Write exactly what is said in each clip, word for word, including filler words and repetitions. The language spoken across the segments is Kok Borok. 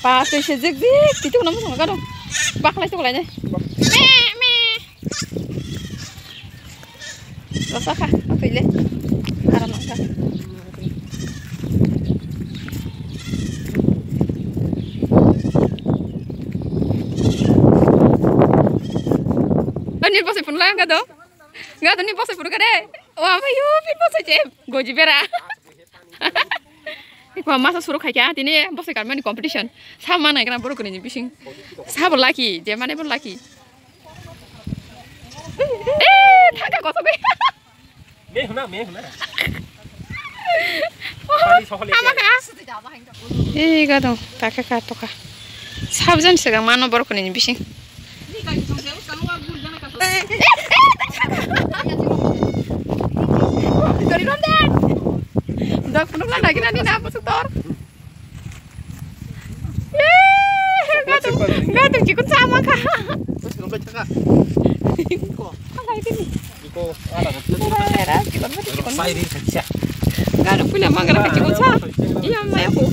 Ba, twi se jik jik, twi tukuna muchung kano. Bakhlai tuklai nai. Me, me. Rasa kha, o twi le. Aram nang kha. Ani bosai phunla ang kado. Nga to ni bosai phuru kade. O ama yo pin bosai je. Goji bera. Ikwa masa suru khai kya tini bosai karmani competition. Sa mana kana borok ni bising. Sa bo lucky, je mane bo lucky. Eh, thaka koso be. Me huna, me huna. Pari sohole. Ama ka. Eh, gadong, taka ka toka. Sabjan segang mano borok ni bising. Dori ronde. Dok punuk la nagina ni na pusuk tor. Gatung, gatung chikun sama ka. Terus ngambil cakap. Iko. Apa itu nih? Iko, ada. Era, chikun mati chikun. Sai ri kacha. Gatung punya mangga ka chikun sa. Iya, mai aku.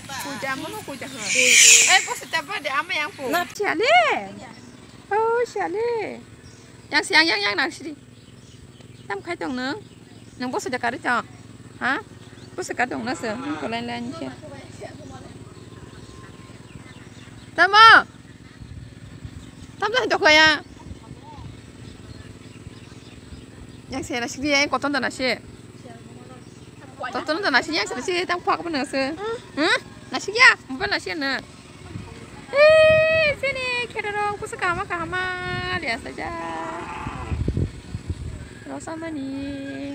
Kuja, mono kuja ha. Eh, bosi tapa de ama yang pu. Na siale. Oh, siale. Yang siang yang yang nang sidi. Tam khai tong nang. Nang bosi de kari tong. Ha? Bosi kari tong na se. Ko lain lain se. Tamo. Tam dah dok ya. Yang se na sidi yang koton da na se. Toto no nasi yang sini sih tang phak mana se. Hmm? Nasi ya, bukan nasi na. Eh, sini kira dong, kusa kama kama dia saja. Rasa mani.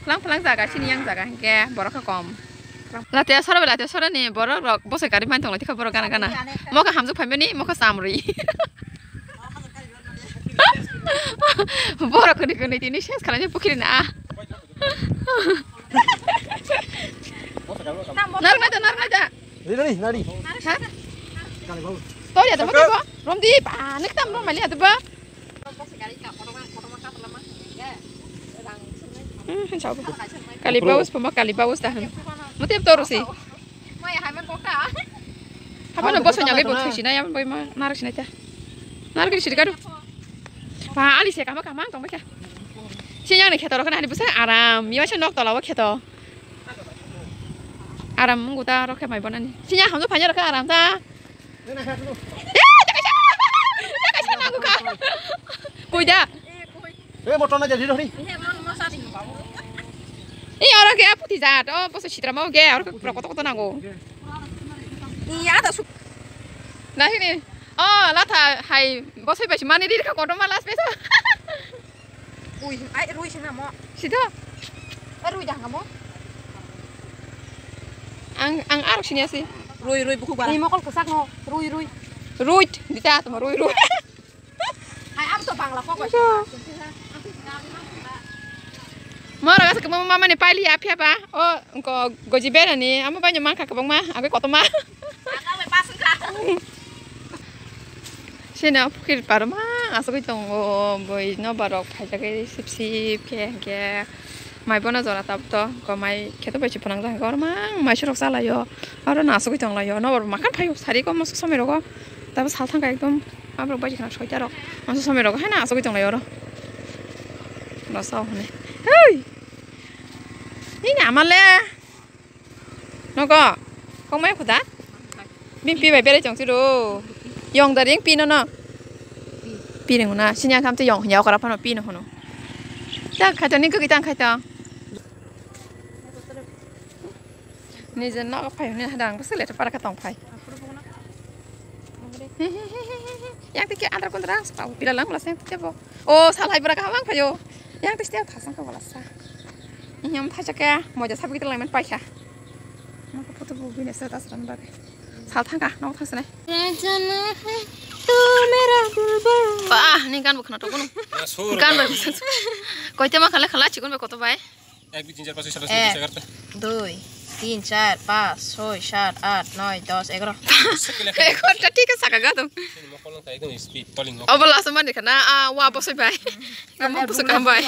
Pelang pelang jaga sini yang jaga hingke borok kom. Latiya sora latiya sora ni borok rok bosai kari man tong lati kha borok gana gana. Moka hamjuk phaimani, moka samri. Borok kuni kuni tini ses khalai pukiri na. Narmai da, narmai da. Nari, nari, nari. Ha? Tori ada mati bo. Romdi, ba, nek tam romai lihat ba. Hmm, insya Allah. Kali baus, pama kali baus tahan. Mati toru sih. Haba no boso nyagai bo thui sinai, abo bai ma narak sinai ta. Narak ni sirikadu. Ba, ali se kama kama tong bai kha. Sinyang ni kheto rokna ali busa aram. Yawa se nok tola o kheto. Aram mungu ta rokhe mai bonani. Sinyang hamdo phanya rokhe aram ta. Eh, ta kaisa. Ta kaisa nangu ka. Koi da. Eh, motor na jadi dori. Iya, orang kayak putih jat. Oh, boso sitra mau ge, orang pura kotor-kotor nangu. Iya, ada su- Nah, sini. Oh, lata hai boso bai mani di ka kotor malas beso. Ui, ai rui sing namo. Sida. Ai rui dah namo. Ang, ang arok sini asi. Rui, rui buku ba. Ni mokol kesak no, rui, rui. Rui, dita tamo rui, rui. Hai, ang to Bangla kok. Moro gasa kebang mama ni paili aphi apa? O, engko goji bera ni, amo banyo mangka kebang ma, agoi koto ma. Sini o pukhir paro ma, asogoi tongo, boi no barok phaijagoi sip sip khe, khe. Mai bono jora tabto, ko mai kheto bai se phunang jang, ko mang mai surok salaio, aro no asogoi tonglaio, no bor makan phaio, sari ko moso somoi rogo, tabo sal thangka ekdom. Aborok bai khna soita rok. Masa somoi rok haino asogoi tonglai oro. Rasa hwnwi. Hei! Nini ama le. Nogo. Kongmai khuda? Bini pi bai berai chong chiro. Yong da ring pi no no. Pi ring na. Sini ang khamte yong hnya okra phano pi no hono. Ta khaito ni kwgwi tang khaito. Nije nogo phai hwnwi hadang bwswk letter para khe tong phai. Yang tike andra kundra ang sa pila lang bwla yang tike bo. O salai bwra kaham ang phaio. Yang tike thasang ka bwla sa. Yang phaisa khe moja sabi kita lang men paikha. Maka photo bu bini sa tas ran bari. Sal thangka nogo thangsinai. Bah, ni gan bo khna tong kono. Gan bai. Koite ma khala khala chikon bai koto bai. এক, দুই, তিন, চার, পাঁচ, ছয়, সাত, আট, নয়, দশ, এগারোটা। দুই। tin, char, panch, soi, sat, at, noi, dos, egaro. Egarota thik khe saka gadong. Obo last man khana, a, wa bosoi bai. Amo bosoi kam bai.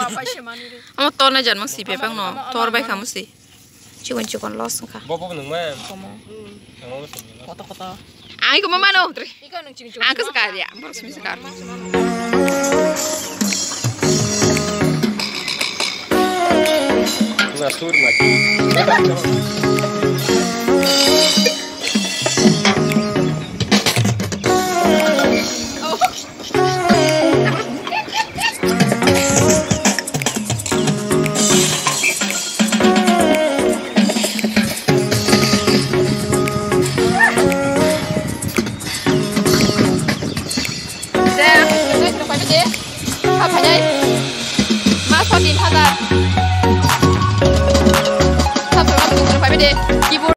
Amo tor na jan mang si bebak no, tor bai kamu si. Chikon chikon los wngkha. Bo, bo nung ma. Komo. Ang bo sung. Koto koto. Ang iko mama no, tre. Iko nung chikon chikon. Ang ko sakar ya, boros mi sakar. Na sur na.